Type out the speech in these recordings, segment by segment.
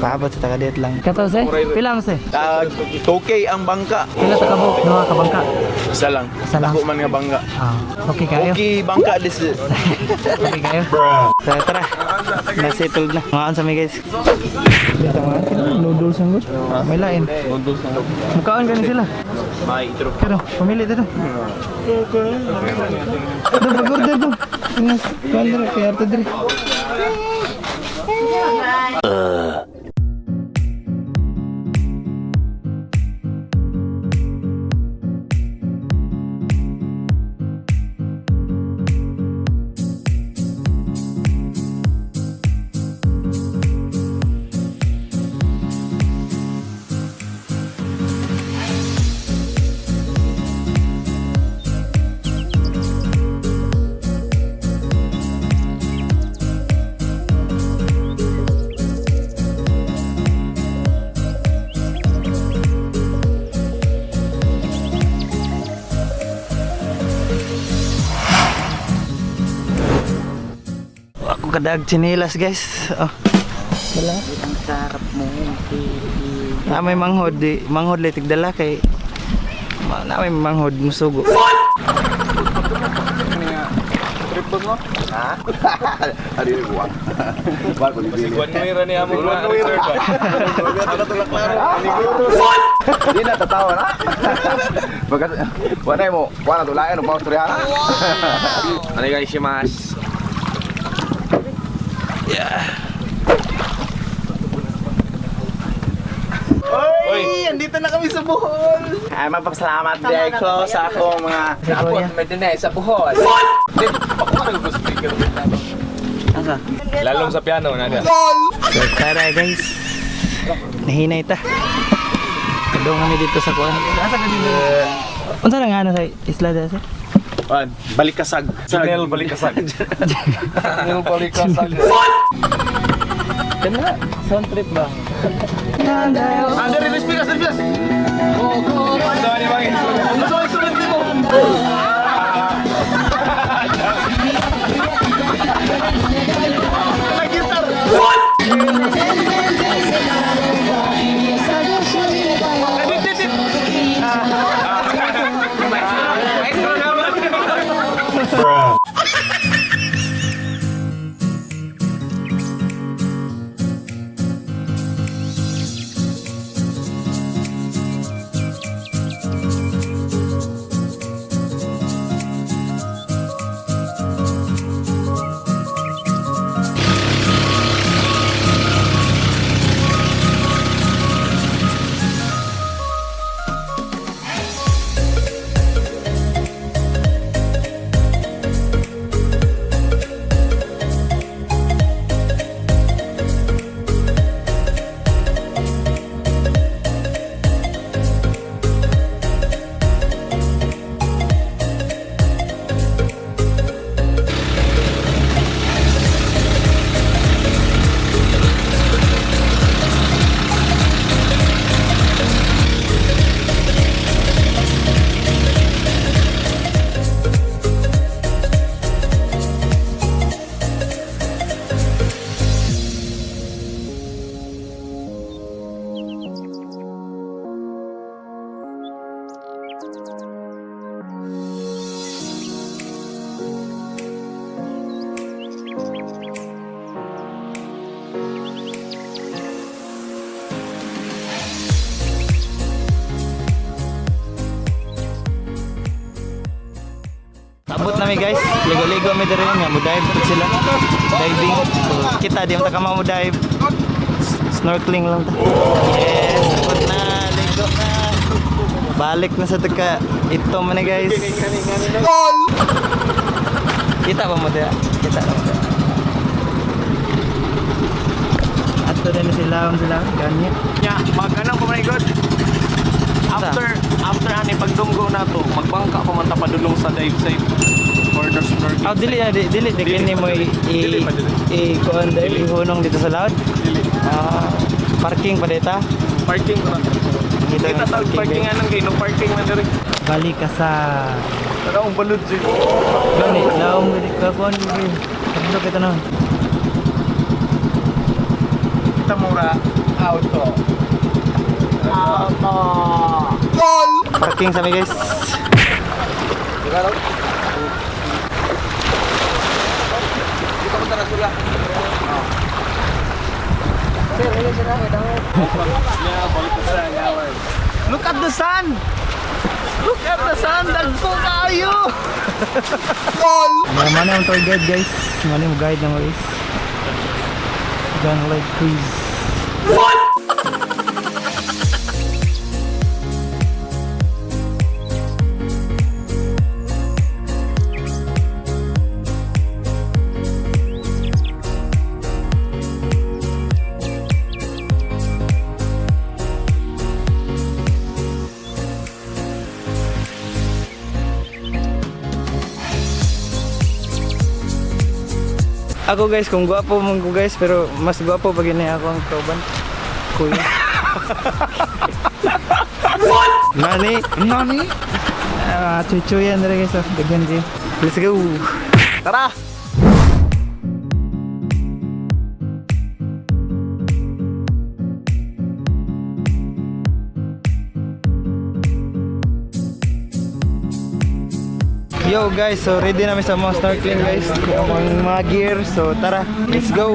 Paabot sa taga dito lang. Kato se? Pila mo se? 2K ang bangka. Pila ta kabuk? Duha ka bangka. Isa lang. Isa lang. Ako man nga bangka. Ah, okay kayo. Okay, bangka this. Okay kayo. So, tara. Na-settled na. Mga sa mi guys. Dito mga noodles ang good. May lain. Noodles na. Mukaon gani sila. May itro. Pero, pamili dito. Ito, pag-order to. Ingas, kuhan dito, kaya ito dito. Ako kadag chinilas guys. Oh. Wala. Ang sarap mo. Na may manghod di manghod lay tigdala kay na may manghod musugo. Hari ini buat. Buat beli. Buwan mo yun ni amo na reserve ba? Di na tatawa na. Bagas wala mo, wala tulayan mo istorya. Ano guys, si Mas? Oy, andito na kami sa Bohol. Ay magpasalamat Deko sa akong mga Sa May dinay sa Bohol. Asa? Lalong sa piano na. So tara guys. Nahinay ta. Kadong kami dito sa kuan. Asa ka dito? Unsa na nga ano sa isla da sir? Balikasag. Janel Balikasag. Janel Balikasag. Kana sound trip ba? Ada release pikas, release. Sorry, bang. Abot nami guys. Ligo-ligo mi diri nga mo dive pud sila. Diving. So, kita di mo ta kama mo dive. Snorkeling lang ta. Yes, abot na. Ligo na. Balik na sa taka. Ito man na guys. Kita ba mo diya? Kita ba mo diya? Ato din sila, sila ganyan. Nya, mag ano pa man god. After after ani pagdunggo na to, magbangka pa man ta padulong sa dive site or the snorkeling. Ah, dili na, dili, dili, di kini mo i, i, Dili pa, dili. i, kuan dahil ihunong dito sa laod. Dili. Ah, parking pa dita. Parking pa. Kita Kita tawag parking anong kay no parking man diri. Balik ka sa Tara ang balud jud. Gani, laom gani ka kuan gani. Kadto kita na. Kita mura. Auto. Parking sa mi, guys. Dito ko tara sula. Look at the sun! Look at the sun! Dagko kaayo! Lol! Mana ang tour guide, guys. Mana mo guide na mo, guys. John Lloyd Cruz. Ako, guys, kung gwapo man ko, guys, pero mas gwapo pag yun ako ang kauban. Kuya. What? Nani? Nani? Ah, chuchuyan na rin, guys. Oh. Daghan kayo. Let's go! Tara! Yo guys, so ready namin sa mga snorkeling, guys. Ang mga gear, so tara, let's go!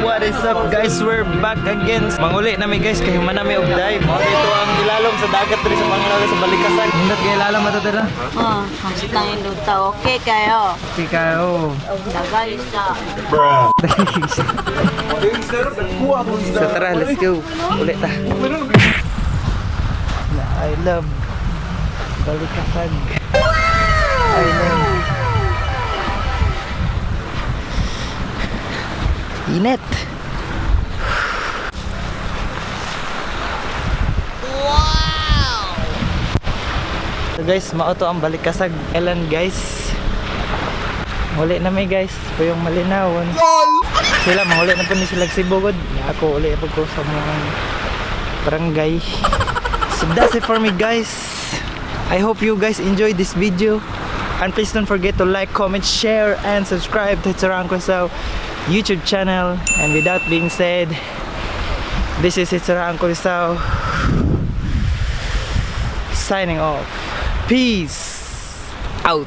What is up, guys? We're back again. Manguli na mi, guys, kay human na mi og dive. Mao ito ang ilalom sa dagat diri sa Panglao sa Balicasag. Nindot kay ilalom ato dira. Oh, ang duta okay kayo. Okay kayo. Dagay sa. So tara, let's go. Ulit ta. I love Balicasag. I love. Init. Wow! So guys, mao to ang Balicasag Island, guys. Huli na mi, guys, puyong malinawon. Sila mahuli na po ni sila Cebu gud. Ako uli po ko sa mga barangay. So that's it for me, guys. I hope you guys enjoyed this video. And please don't forget to like, comment, share, and subscribe to Hitsurang Kusao YouTube channel. And with that being said, this is Hitsurang Kusao signing off. Peace out.